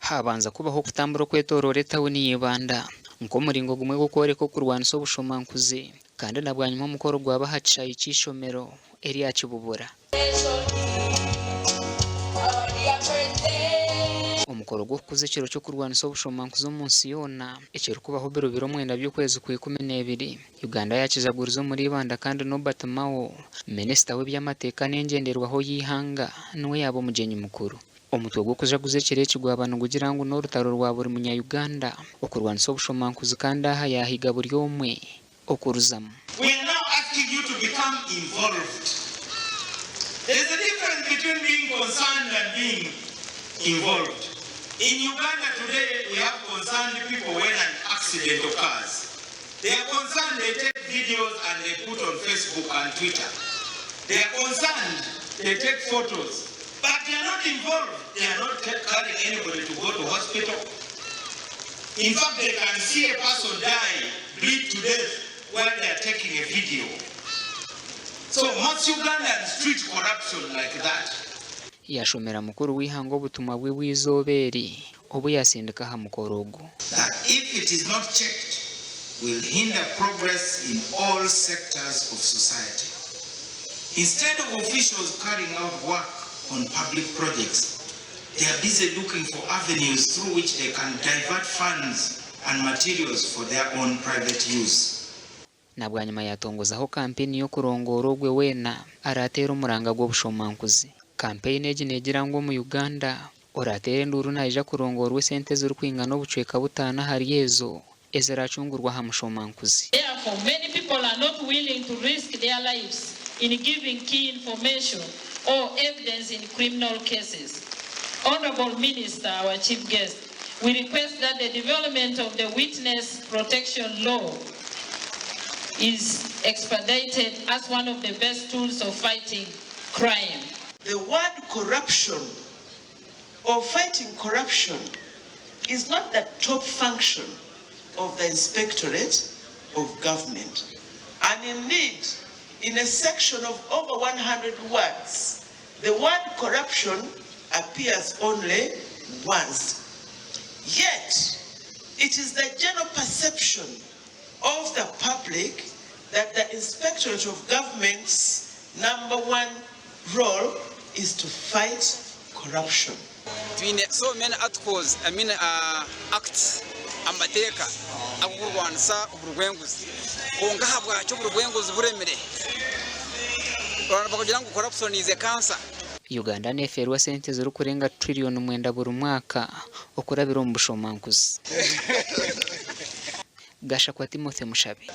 Habanza kubaho okutambura okwetooroora etawuni ya Ibanda nk'omuringo gumwe gw'okworeka okurwanisa obushomankuzi kandi na bwanyima omukoro gwaba aha kishaayi ky'eishomero erya Kibubura. Omukoro gw'okukuza ekiro ky'okurwanisa obushomankuzi omu nsi yoona ekirikubaho biro biro mwenda by'okwezi kwa 12, Uganda yaakijaguriza omuri Ibanda kandi Norbert Mao, Minisita w'eby'amateeka n'engyenderwaho y'eihanga niwe yaaba omugyenyi mukuru. Omutwe gw'okujaguza ekiro eki gwaba nigugira ngu n'orutaro rwa buri munya-Uganda okurwanisa obushomankuzi kandi aha yaahiga buri omwe okuruzamu. We are now asking you to become involved. There is a difference between being concerned and being involved. In Uganda today we have concerned people when an accident occurs. They are concerned, they take videos and they put on Facebook and Twitter. They are concerned, they take photos. But they are not involved. They are not carrying anybody to go to hospital. In fact, they can see a person die, bleed to death while they are taking a video. So most Ugandans treat corruption like that. Yashomera mukuru w'eihanga obutumwa bwe bw'eizooba eri obu yaasindika aha mukoro ogu. That if it is not checked will hinder progress in all sectors of society. Instead of officials carrying out work on public projects, they are busy looking for avenues through which they can divert funds and materials for their own private use. Na bwanyima yaatongozaho kampeyini y'okurongoora ogwe weena araateere omuranga gw'obushomankuzi. Kampeyini egi neegira ngu omu Uganda, oraateere enduuru naija kurongoorwa esente ezirikwingana obucweka butaano ahari ezo eziraacungurwa aha mushomankuzi. Therefore, many people are not willing to risk their lives in giving key information or evidence in criminal cases. Honorable Minister, our chief guest, we request that the development of the witness protection law is expedited as one of the best tools of fighting crime. The word corruption or fighting corruption is not the top function of the Inspectorate of Government. And indeed, in a section of over 100 words, the word corruption appears only once. Yet, it is the general perception of the public that the Inspectorate of Government's number one role is to fight corruption. Twine so many articles, I mean acts, amateeka ag'okurwanisa oburi bw'enguzi kwonka ahabwaki oburi bw'enguzi buremire? Bakugira ngu corruption is a cancer. Uganda nefeerwa sente zirikurenga tiririyoni mwenda buri mwaka okurabira omu bushomankuzi. Gashakwa Timothy Mushabe.